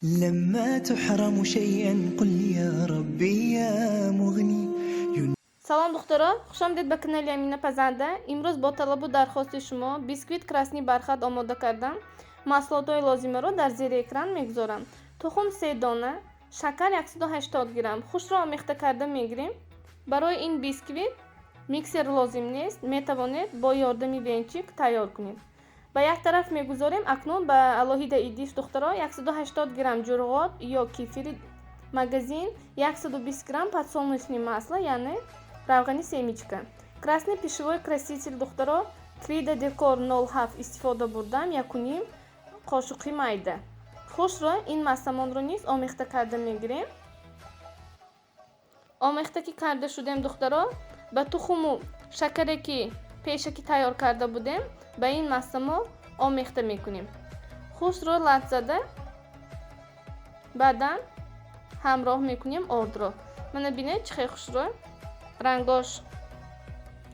لما تحرم شيئا قل يا ربي يا مغني. Салом, духтаро, хушомадед ба канали Амина Пазанда. Имрӯз бо талабу дархости шумо бисквит Красный бархат омода кардам. Маҳсулотҳои лозимаро дар зери экран мегузорам. Тухм 3 дона, шакар 180 грамм. Хушро омехта карда мегирем. Барои ин бисквит миксер лозим нест, метавонед бо ёрдами венчик тайёр кунед. Ба як тараф мегузорем. Акнун ба алоҳида идиш, духтаро, 180 грамм ҷурғот ё кефири магазин, 120 грамм подсолнечное масло, яъне равғани семечка, красный пищевой краситель, духтаро, Крида Декор 07 истифода бурдам, 1,5 қошуқи майда. Хушро ин массамонро низ омехта карда мегирем. Омехта ки карда шудем, духтаро, ба тухму шакаре ки пешакӣ тайёр карда будем, ба ин массамо омехта мекунем. Хушро лат зада баъдан ҳамроҳ мекунем ордро. Мана бинед, чӣ хел хушро рангош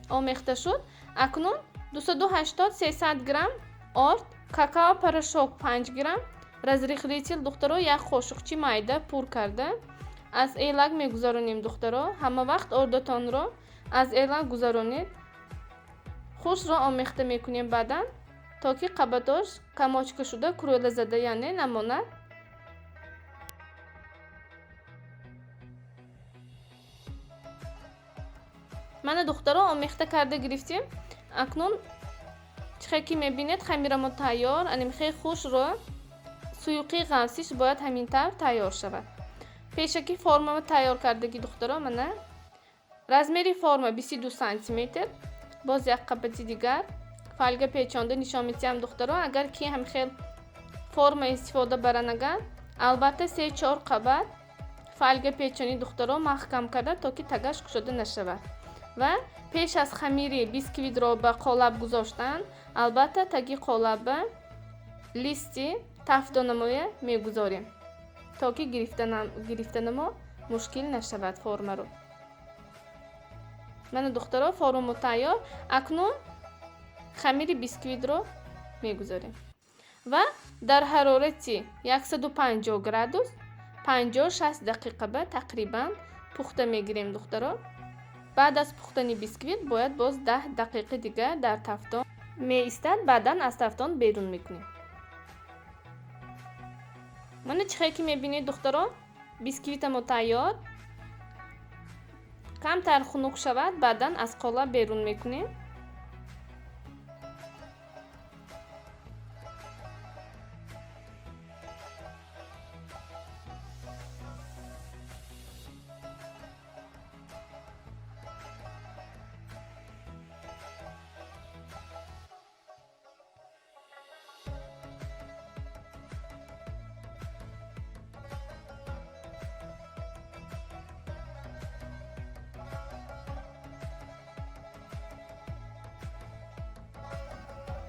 омехта шуд. Акнун 280-300 грамм орд, какао порошок 5 грамм, разрыхлитель, духтаро, як қошуқчи майда пур карда аз элак мегузаронем. Духтаро, ҳама вақт ордатонро аз элак гузаронед. Хушро омехта мекунем баъдан, то ки қабатош камочка шуда, курӯла зада, яъне намонад. Мана, духтаро, омехта карда гирифтем. Акнун чихе ки мебинед, хамирамо тайёр. Анимхе хушро суюқи ғафсиш бояд ҳамин тавр тайёр шавад. Пешакӣ формаро тайёр кардагӣ, духтаро, мана размери форма 22 сантиметр. Боз як қабати дигар фольга печонда нишон медиҳам, духтаро. Агар ки ҳамхел форма истифода баранаган, албатта 3-4 қабат фольга печонӣ, духтаро, маҳкам карда, то ки тагаш кушода нашавад. Ва пеш аз хамири бисквитро ба қолаб гузоштан, албатта таги қолабба листи тафдонамоя мегузорем, то ки гирифтанамо мушкил нашавад формаро. Мана, духтаро, формамо тайёр. Акнун хамири бисквитро мегузорем ва дар ҳарорати 150 градус 50-60 дақиқа ба тақрибан пухта мегирем, духтаро. Баъд аз пухтани бисквит бояд боз 10 дақиқа дигар дар тафтон меистад, баъдан аз тафтон берун мекунем. Мана чихе ки мебинед, духтаро, бисквитамо тайёр. Камтар хунук шавад, баъдан аз қолаб берун мекунем.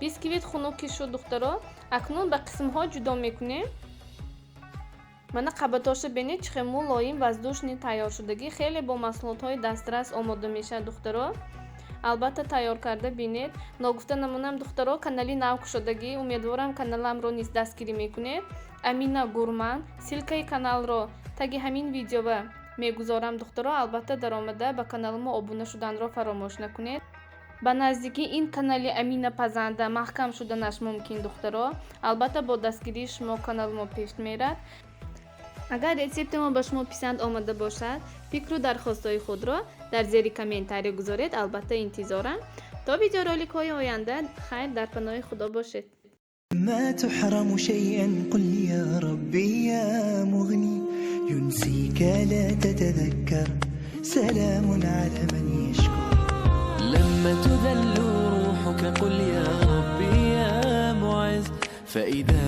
Бисквит хунук ки шуд, духтаро, акнун ба қисмҳо ҷудо мекунем. Мана қабатоша бинед, чӣ хел мулоим, воздушный тайёр шудагӣ, хеле бо маҳсулотҳои дастрас омода мешавад, духтаро. Албатта тайёр карда бинед. Ногуфта намонам, духтаро, канали нав кушодагӣ, умедворам каналамро низ дастгирӣ мекунед. Амина Гурман, ссылкаи каналро таги ҳамин видеова мегузорам, духтаро. Албатта даромада ба канали мо обуна шуданро фаромӯш накунед. Ба наздикӣ ин канали Амина Пазанда маҳкам шуданаш мумкин, духтаро. Албатта бо дастгирии шумо канали мо пеш мерад. Агар рецепти мо ба шумо писанд омада бошад, фикру дархостҳои худро дар зери комментария гузоред, албатта интизорам. То видеороликҳои оянда, хайр, дар паноҳи Худо бошед. ما تحرم شيئا قل يا ربي يا مغني ينسيك لا تتذكر سلام على من يشكر. لما تذل روحك قل يا ربي يا معز فإذا